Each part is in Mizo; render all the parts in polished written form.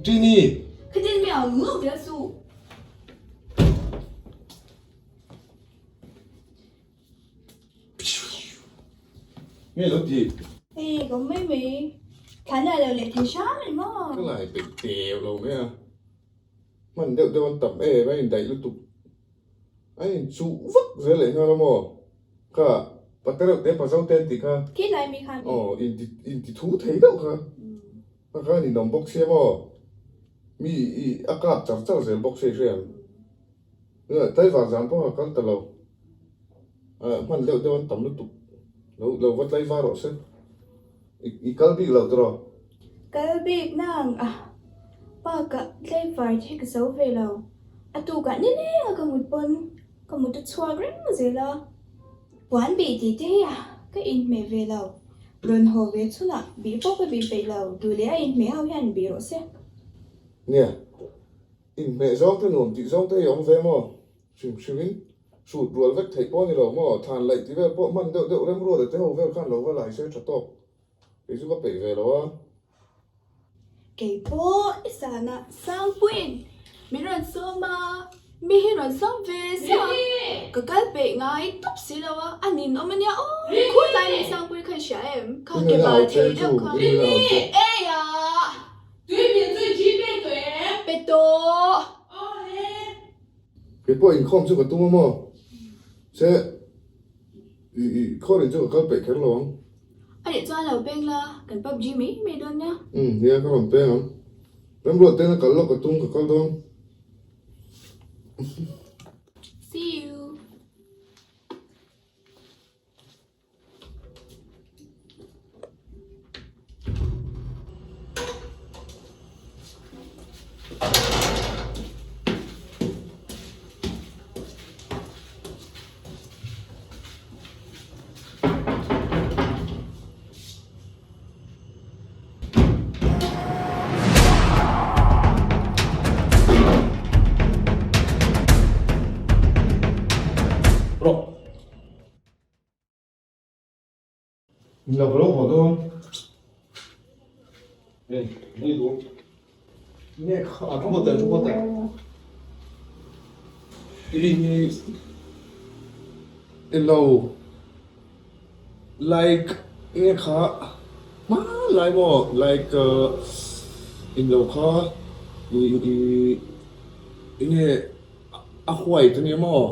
Trini! Khatin mi ang ngawk zel suh. Nge lo ti? Hei ka mai mai thlan ah lo leh thei hram em maw? Ka lai peih teuh lo mai a, hman deuh deuh an tam em a indaih lutuk a inchuh vak zel leh nghal a maw? Kha pate reuh te pazo te an tih kha. Khi lai mi khan. Aw inti inti thu thei deuh kha. Kha kha an inawm bawk sia maw? Mi i a kap char char zel bawk sia i hria ang. Tlaivar zan pawh a kal ta lo. Hman deuh deuh an tam lutuk. Lo lo va tlaivar rawh se. I kal bik loh tawh. Kal bik nang a bakah tlaivar hi ka zo ve lo. A tukah ni leng a ka mut pawn ka mut a chhuak reng zel a. Puan bih tih te hi a ka inhmeh ve lo. Rawn haw ve chhunah bih pawh ka bih peih lo. Duh leh a inhmeh ho hian bih rawh se. Nia. Inhmeh zawng te nuam tih zawng te hi a awm ve maw? Hrim hrim in hrut rual vek theih pawh a ni lo maw? Thlan laih ti vel pawh hman deuh deuh remruat te ho vel khan lo va lai se tha tawk. Kei chu ka peih ve lo a. Kei pawh i sana Sangpuiin min rawn sawm a, mi hi rawn sawm ve se a, ka kal peih ngai tawp si lo a, a ninawm a nia aw, khutlai mi Sangpui kha i hria em? Kha ke bal thei deuh kha. Ei a! Tui min chu i Gpay tawh em? Pe tawh. Aw le. Kei pawh inkhawm chu ka tum a maw? Se i i khawrin chu ka kal peih kher lo ang. A nih chuan lo peng la, kan PUBG mai mai dawn nia. Umm nia ka rawn peng ang. Remruat ten a kal lawk ka tum ka kal dawn. See you. Rawh. Lo ka lo haw dawn. Hey, ni du. Nge kha. A thu bawt thu bawt. I i lo like nge kha hma lai maw like in lo kha i i nge a white ania maw.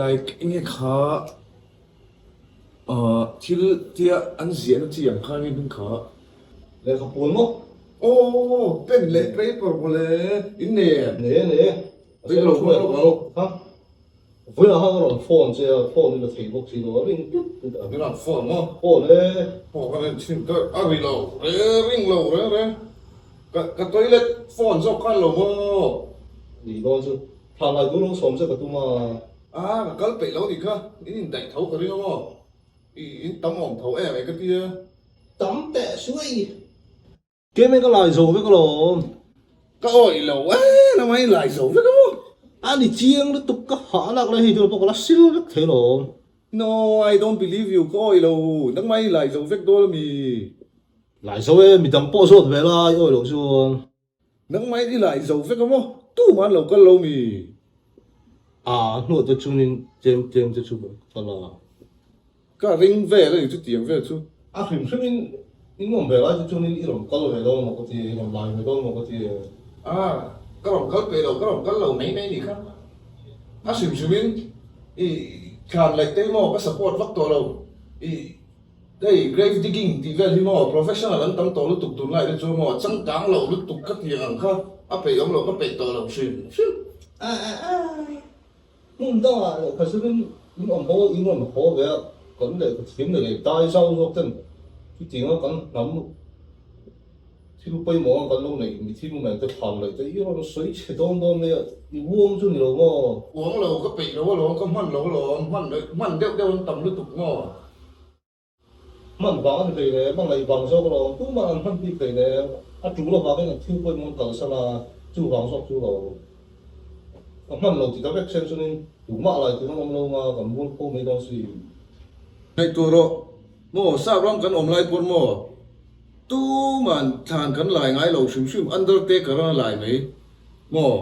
Like enge kha thil tia an ziahna chi ang khan in kha. Lehkha pawl maw? Aw pen leh paper maw le in nei em? Nei e nei e. Ring lo ring lo. Ha? Vawiinah khan ka rawn phone che a, phone in a thei bawk si lo a, ring tut tut a. I rawn phone maw? Phone e. Aw ka rin thin ka a ri lo re ring lo reng reng. Ka ka toilet phone zawk khan lo maw? Ni dawn chu. Thla ngai tur lo sawm che ka tum a. A, ka kal peih lo nih kha, in indaih tho ka ring a maw? I in tam awm tho em ai ka ti a. Tam teh suai. Keme ka lai zo vek alawm. Ka awih lo em a mai lai zo vek a maw? A ni chiang lutuk ka hah lak lai hei tur pawh ka la sil vek thei alawm. No, I don't believe you, ka awih lo, nangmah i lai zo vek dawn a mi? Lai zo e, midang pawh zawt ve la i awih loh chuan. Nangmah in i la i zo vek a maw? Tumah an lo kal lo mi? A hnuah te chuanin tlem tlem te chu ka la. Ka ring vel a ni chu tiang vel chu. A hrim hrim in i nuam ve lai te chuanin i rawn kal ve dawn maw ka ti, i rawn lai ve dawn maw ka ti. A, ka rawn kal peih lo, ka rawn kal lo mai mai ni kha. A hrim hrim in i thlan laih te hi maw ka support vak tawh lo. I. Hei grave digging tih vel hi maw professional an tam tawh lutuk tunlai te chu maw changkang lo lutuk ka tih ang kha a peih awm lo ka peih tawh lo hrim hrim. A a a hmun dangah lehkha zurin in awm haw in rawn haw ve a kan lehkha thiam leh leh dai zau zawk ten chutianga kan hnam thil pawimawh ang kan lo neih mithi lumen te thlan leh te i rawn sawi chhe dawn dawn mai a i uang chu ni lo maw. Uang lo ka peih lo alawm ka hman lo alawm hman hman deuh deuh an tam lutuk maw. Hman vang a ni thei le, hmangaih vang zawk alawm, tumah an hman bik thei le, a tul avangin an thil pawimawh an kalsan a, chuvang zawk chu lo ka hman lo ti ta vek sen chuanin tumah lai tur an awm lo nga kan mual pho mai dawn si. Ngaihtuah rawh maw, sap ram kan awm lai pawn maw? Tuman thlan kan lai ngai lo hrim hrim Undertaker a lai mai maw?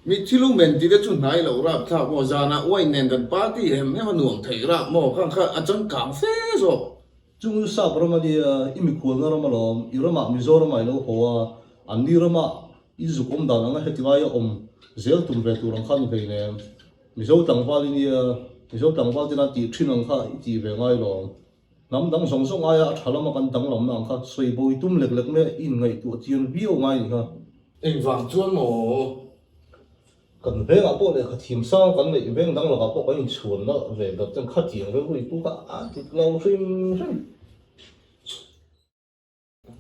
Mitthi lu men tih te chu hnai loh rap thlak maw? Zanah wine nen kan party hem hem a nuam theih rap maw? Khang kha a changkang fe zawk. Chung chu sap ram a nia, i mikhualna ram alawm, i ramah Mizoram ah i lo haw a, anni ramah i zuk awm dan anga heti laia awm zel tum ve tur ang kha ni hleinem. Mizo tlangval i nia, Mizo tlangval te nan tih thin ang kha i tih ve ngai lawm. Hnam dang zawng zawng aia a tha lama kan danglamna ang kha sawi bawi tum lek lek mai a inngaihtuah chian viau ngai ni kha. Engvang chuan maw? Kan vengah pawh lehkha thim sang kan neih veng dang lakah pawh kan inchhuanna ve ber ten khatiang rilru i pu kha a dik lo hrim hrim.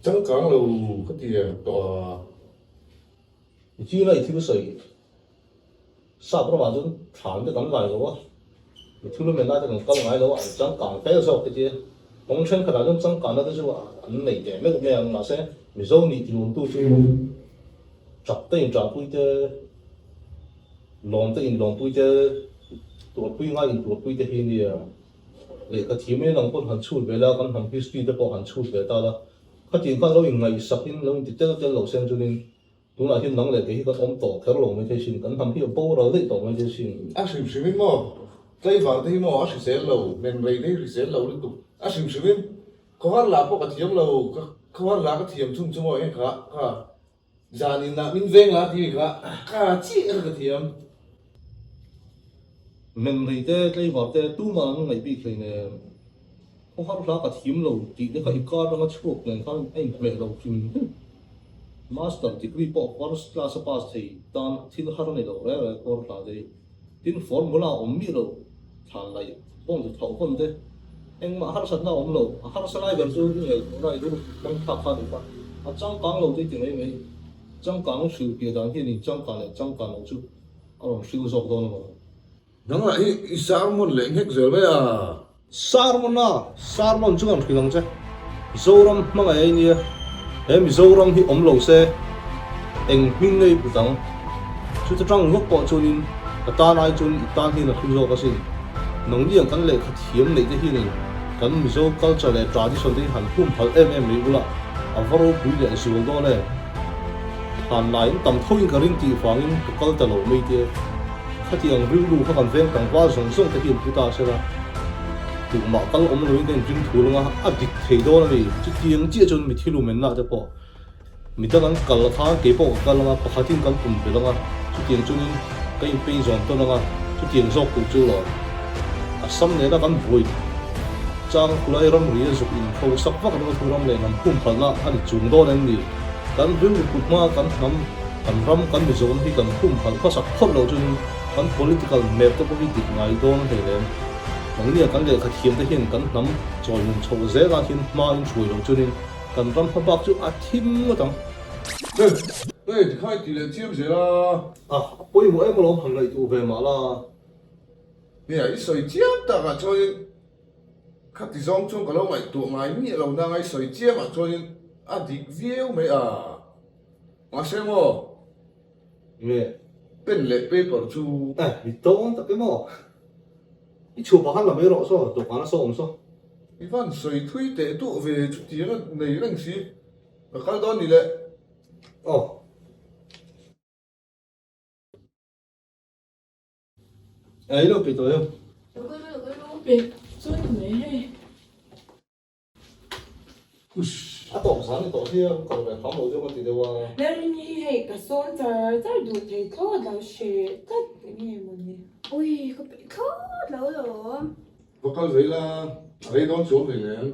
Changkang lo ka ti tawh a. I china i thil sawi sap ramah chuan thlan te kan lai lo a, mi thil men lai te kan kal ngai lo a, an changkang fel zawk te tia. Kawng thenkhatah chuan changkanna te chu an nei teh meuh mai ang, mahse Mizo nih tinuamtu chu chak te inṭahpui te, lawm te inlawmpui te, tuarpui ngai intuarpui te hi nia. Lehkha thiam in ang pawn han chhut ve la, kan hnam history te pawh han chhut ve ta la, khatiang khan lo inngaihsak in lo inti tel tel lo sen chunin tunah hian nang leh kei hi kan awm tawh kher lo mai thei sin, kan hnam hi a boral daih tawh mai thei sin. A hrim hrim in maw tlaivar te hi maw a hrisel lo, men rei te hi hrisel lo lutuk, a hrim hrim in khawhar lah pawh ka thiam lo, ka khawhar lah ka thiam chhung chu maw eng kha kha Zan in ah min veng la ti kha ka chiah ka thiam. Memrei te tlaivar te tumah an ngaih bik hleinem. Khawhar hla ka thiam lo tih te kha i kar anga chhuak nen khan a inhmeh lo hrim hrim. Master degree pawh first class a pass thei tan thil har a ni lo reng reng khawhar hla te hi. Tin formula a awm miah lo thlan laih bawng chu thauh hawn te engmah harsatna a awm lo. A harsa lai ber chu i ngaihtuahna i rilru hmang thlak kha a ni kha. A changkang lo te i ti mai mai. Changkang hril piah dan hian in changkan leh changkan lo chu a rawn hril zawk dawn emaw. Nangmah hi i sermon leh nghek zel mai a. Sermon a, sermon chu kan hrilh ang che. Zoram hmangaih a i nia, he Mizoram hi awm lo se eng hming ngei put ang. Chuta tang ngawt pawh chuanin ka tan ai chuan i tan hian a hlu zawk asin. Nangni ang kan lehkha thiam neih te hianin kan Mizo culture leh tradition te hi han humhalh em em mai ula a va ropui leh zual dawn e. Thlan laiin tam thoin ka ring tih vangin ka kal ta lo mai te. Khatiang rilru kha kan veng tlangval zawng zawng te hi an pu ta sela, tumah kal awm loin ka inring thul anga a dik thei dawn a ni. Chutiang chiah chuan mithi lumenna te pawh midang an kal khan kei pawh ka kal anga pakhatin kan tum belh anga chutiang chuanin ka inpei zawn tawn anga chutiang zawk tur chu lo Assam nena kan buai chang khulai ramri a zuk inhro sak vak ringawt thu ram leh hnam humhalhna a ni chung dawn em ni? Kan rilru put hma kan hnam Kan ram kan Mizoram hi kan humhalh hmasak phawt loh chuan kan political map te pawh hi dik ngai dawn hlei lem. Nangnia kan lehkha thiam te hian kan hnam chawimun chhoh zelah hian hma in hruai loh chuanin kan ram hma bak chu a thim ngawt ang. Hei, hei tikhai tih leh chiam zel a. A pawimawh em alawm han ngaihtuah ve mah la. Nia, i sawi chiam takah chuanin khati zawng chuan ka lo ngaihtuah ngai miah lo nanga i sawi chiamah chuanin a dik viau mai a. Mahse maw? Nge? Pen leh paper chu. Eh, mi dawn tak e maw? I chhuah pah khan la mai rawh saw, dawhkan a saw awm saw. I van sawi thui teh duh ve chutiang a nei reng si. Ka kal dawn ni le. Aw. Eh, i lo pe tawh em? Lo kal rawh, lo kal rawh. Pe chuan ni mai hei. A tawp zan ni tawh hi a kal ve hram lo deuh ka ti deuh a. Lalrin hi hei ka sawn char char duh thei thlawt lo hre tlat enge mawni. Ui ka peih thlawt lo lawm. Va kal ve ila a rei dawn chuang hlei nen.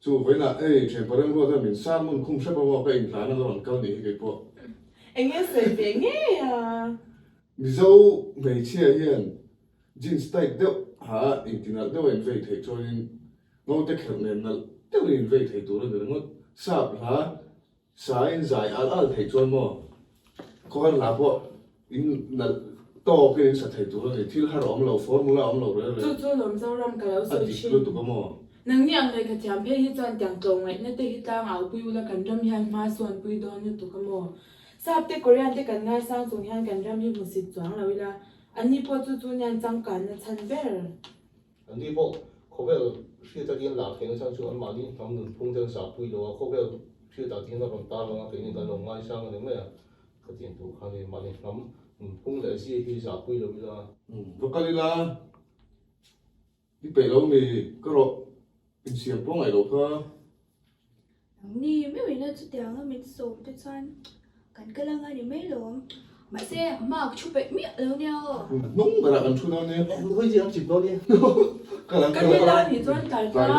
Chu vawiinah ei thianpa remruat a min sang hmun khum hrep a maw ka inhlan a ka rawn kal nih hi kei pawh. Enge sawi ve ngei a. Mizo hmeichhia hian Jeans tight deuh ha inti nalh deuh a invei theih chuanin naute kherh nen nalh deuhin invei thei tur a ni ringawt. Sap hla sa in zai al al theih chuan maw khawhar hla pawh in nalh tawkin in sa thei tur a ni. Thil har a awm lo, formula a awm lo rel rel. Chu chu Lawmzoram ka lo A sawi dik thin. lutuk a maw? Nangni ang lehkha thiam phei hi chuan tiang tlawmngaihna te hi tlang au pui ula kan ram hian hma sawn pui dawn lutuk a maw? Sap te Korean te kan ngaisang chung hian kan ram hi hmusit chuang lo ila Anni pawh chu chu nian changkanna chhan ber. Anni pawh Khawvel hriat akin lar theihna chhan chu anmahni hnam nunphung te an zahpui lo a, khawvel hriatah te hian a rawn tar lang a, keini kan lo ngaisang a ni mai a, khatiang tur kha a ni. Mahni hnam nunphung leh zia hi zahpui lo ila. Va kal ila, i peih lo mi ka rawh insiam pawh ngaih loh kha. Nangni meuhina chutianga min sawm te chuan kan kal anga ni mai lawm. Mahse mark thu peih miah lo nia aw. Hnung berah kan thu dawn nia. Hawi chi an chip dawn nia. Kal ang kal ang. Kan nih chuan tlai hma.